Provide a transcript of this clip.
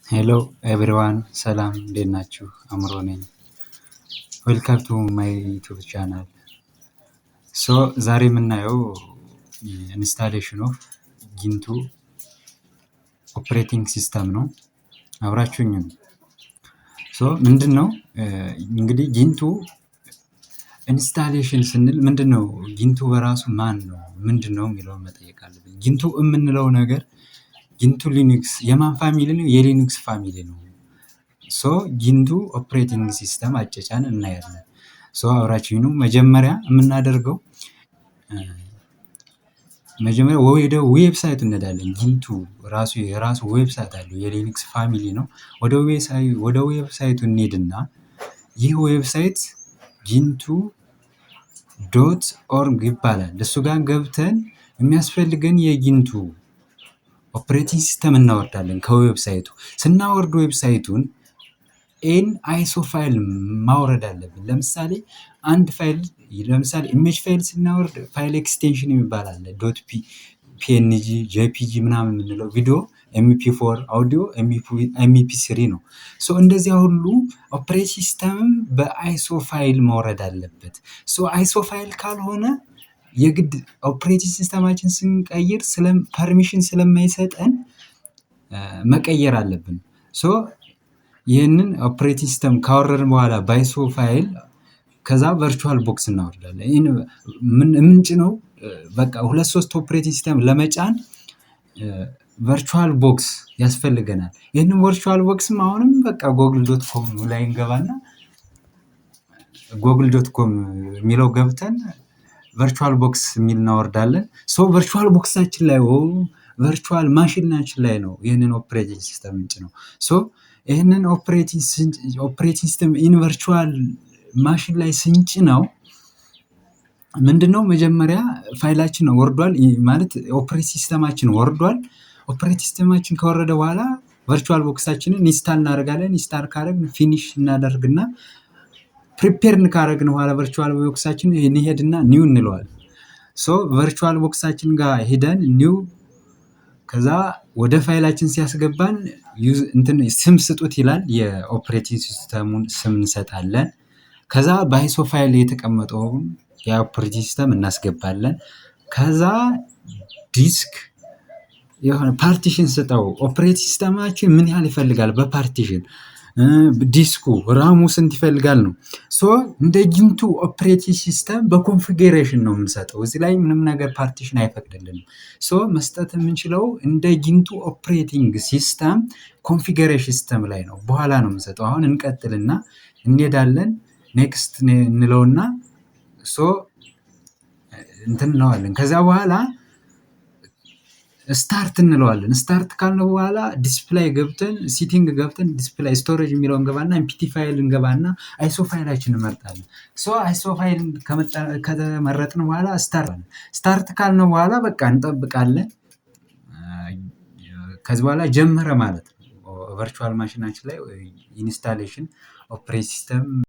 Hello everyone፣ ሰላም፣ እንዴት ናችሁ? አእምሮ ነኝ። Welcome to my YouTube channel። So ዛሬ የምናየው installation of Gentoo operating system ነው። አብራችሁኝ ነው። So ምንድን ነው እንግዲህ Gentoo installation ስንል ምንድን ነው? Gentoo በራሱ ማን ነው፣ ምንድን ነው የሚለውን መጠየቅ አለብን። Gentoo የምንለው ነገር Gentoo Linux የማን family ነው? የ Linux family ነው። So Gentoo operating system አጫጫን እናያለን። So አብራችሁኝ ነው። መጀመሪያ የምናደርገው መጀመሪያ ወደ website ኡ እንሄዳለን። Gentoo ራሱ የራሱ website አለው፣ የ Linux family ነው። ወደ website ኡ እንሄድና ይህ website gentoo.org ይባላል። እሱ ጋር ገብተን የሚያስፈልገን የ Gentoo operating system እናወርዳለን። ከ website ኡ ስናወርድ website ኡን in ISO file ማውረድ አለብን። ለምሳሌ አንድ ፋይል፣ ለምሳሌ image file ስናወርድ file extension የሚባል አለ። Dot PNG፣ JPG ምናምን የምንለው፣ ቪዲዮ MP4፣ audio MP3 ነው። So እንደዚያ ሁሉ operating system ም በ ISO file መውረድ አለበት። So ISO file ካልሆነ የግድ operating system ኣችን ስንቀይር permission ስለማይሰጠን መቀየር አለብን። So ይህንን operating system ካወረድን በኋላ በ ISO file ከዛ VirtualBox እናወርዳለን። የምንጭነው በቃ ሁለት ሶስት operating system ለመጫን VirtualBox ያስፈልገናል። ይህንን VirtualBox ም አሁንም በቃ google.com ላይ እንገባና google.com የሚለው ገብተን VirtualBox የሚል እናወርዳለን። So VirtualBox ኣችን ላይ፣ virtual machine ኣችን ላይ ነው ይህንን operating system ምንጭነው። So ይህንን operating system in virtual machine ላይ ስንጭነው ምንድነው? መጀመሪያ ፋይላችን ወርዷል ማለት operating system ኣችን ወርዷል። Operating system ኣችን ከወረደ በኋላ VirtualBox ኣችንን install እናደርጋለን። Install ካደረግን finish እናደርግና prepare ካደረግን በኋላ VirtualBox ኣችን እንሄድና new እንለዋለን። So VirtualBox ኣችን ጋር ሄደን new፣ ከዛ ወደ ፋይላችን ሲያስገባን እንትን ስም ስጡት ይላል። የ operating system ኡን ስም እንሰጣለን። ከዛ በ ISO file የተቀመጠውን የ operating system እናስገባለን። ከዛ ዲስክ የሆነ partition ስጠው፣ operating system ኣችን ምን ያህል ይፈልጋል በ partition፣ ዲስኩ RAM ኡ ስንት ይፈልጋል ነው። So እንደ Gentoo operating system በ configuration ነው የምንሰጠው። እዚህ ላይ ምንም ነገር partition አይፈቅድልንም። So መስጠት የምንችለው እንደ Gentoo operating system configuration system ላይ ነው። በኋላ ነው የምንሰጠው። አሁን እንቀጥልና እንሄዳለን። Next እንለውና so እንትን እንለዋለን። ከዚያ በኋላ start እንለዋለን። Start ካልነው በኋላ display ገብተን፣ setting ገብተን፣ display storage የሚለውን እንገባና empty file እንገባና ISO file ኣችን እንመርጣለን። So ISO file ከመረጥን በኋላ start ካልነው በኋላ በቃ እንጠብቃለን። ከዚህ በኋላ ጀመረ ማለት ነው። Virtual machine ኣችን ላይ installation operating system።